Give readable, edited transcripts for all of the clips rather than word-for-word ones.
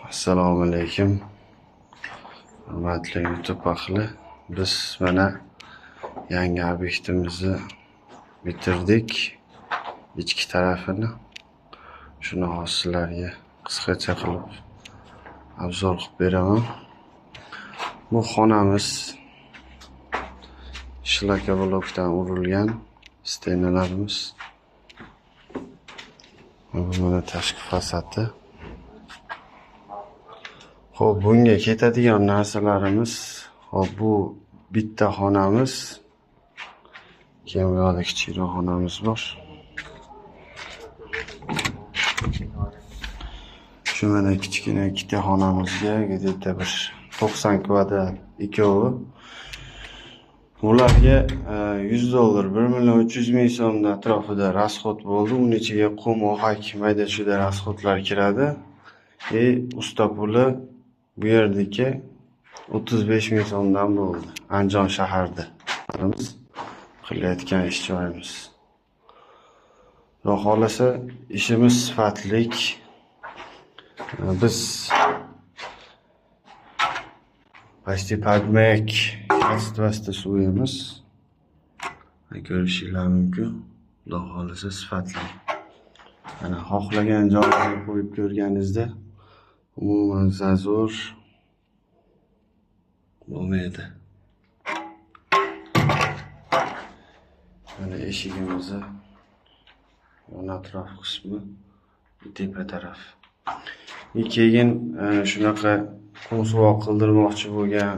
Assalomu alaykum. Hurmatli YouTube ahli, biz mana yangi obyektimizni bitirdik. Ichki tarafini. Shuni hozir sizlarga qisqacha qilib obzor qilib beraman. Bu xonamiz shlakoblokdan urilgan stenalarimiz. Bu mana tashqi fasadi. Xo'p, bunga ketadigan narsalarimiz, xo'p, bu bitta xonamiz. Keyin bu yoqda kichikroq xonamiz bor. Shu mana kichkina ikkita xonamizga где-то bir 90 kvadrat ikkovi. Ularga $100, 1 300 000 so'mni atrofida rasxod bo'ldi. Uning ichiga qum, ohak, mayda-chuyda rasxodlar kiradi. Usta puli bu yerdagi 35 ming so'mdan bo'ldi. Andijon shaharida qilayotgan ish joyimiz. Xudo xohlasa ishimiz sifatlik. Biz почти подмак качествосida suvimiz. Ko'rishinglar mumkin. Xudo xohlasa sifatli. Mana xohlagan joyiga qo'yib ko'rganingizda umuman zazor bo'lmaydi. Mana eshigimizni yon atrof qismi, tepa taraf. Keyin shunaqa qum suvoq qildirmoqchi bo'lgan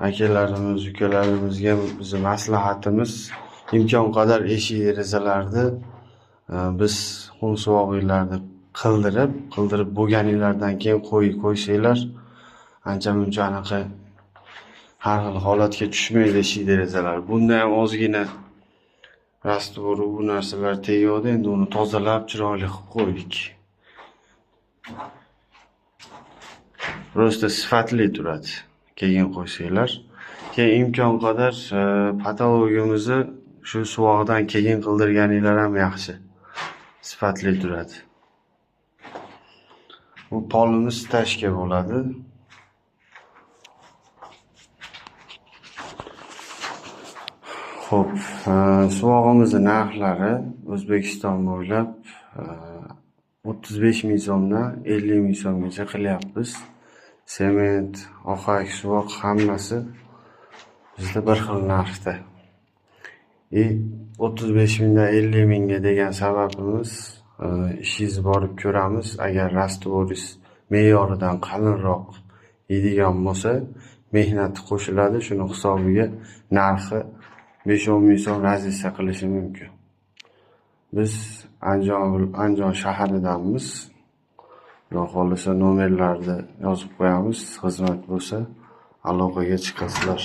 akalarimiz, ukalarimizga bizni maslahatimiz, imkon qadar eshik derazalarni biz qum suvog'inglarni qildirib bo'lganinglardan keyin qo'ysanglar ancha muncha anaqa har xil holatga tushmaydi eshik derazalar. Bunda ham ozgina rastvor bu narsalar tegadi, endi uni tozalab chiroyli qilib qo'ydik. Просто sifatli turadi keyin qo'ysanglar. Keyin imkon qadar patologimizni shu suvoqdan keyin qildirganinglar ham yaxshi. Sifatli turadi. Bu polimiz tashka bo'ladi. Xo'p, suvog'imizning narxlari O'zbekiston bo'ylab 35 ming so'mdan 50 ming so'mgacha qilyapmiz. Sement, ohak, suvoq hammasi bizda bir xil narxda. 35 mingdan 50 mingga degan sababimiz, ishingizni borib ko'ramiz. Agar rastvoringiz me'yoridan qalinroq yeydigan bo'lsa, mehnati qo'shiladi. Shuni hisobiga narxi 5-10 ming so'm razilsa qilishi mumkin. Biz Andijon shahridanmiz. Xudo xohlasa nomerlarni yozib qo'yamiz. Xizmat bo'lsa aloqaga chiqasizlar.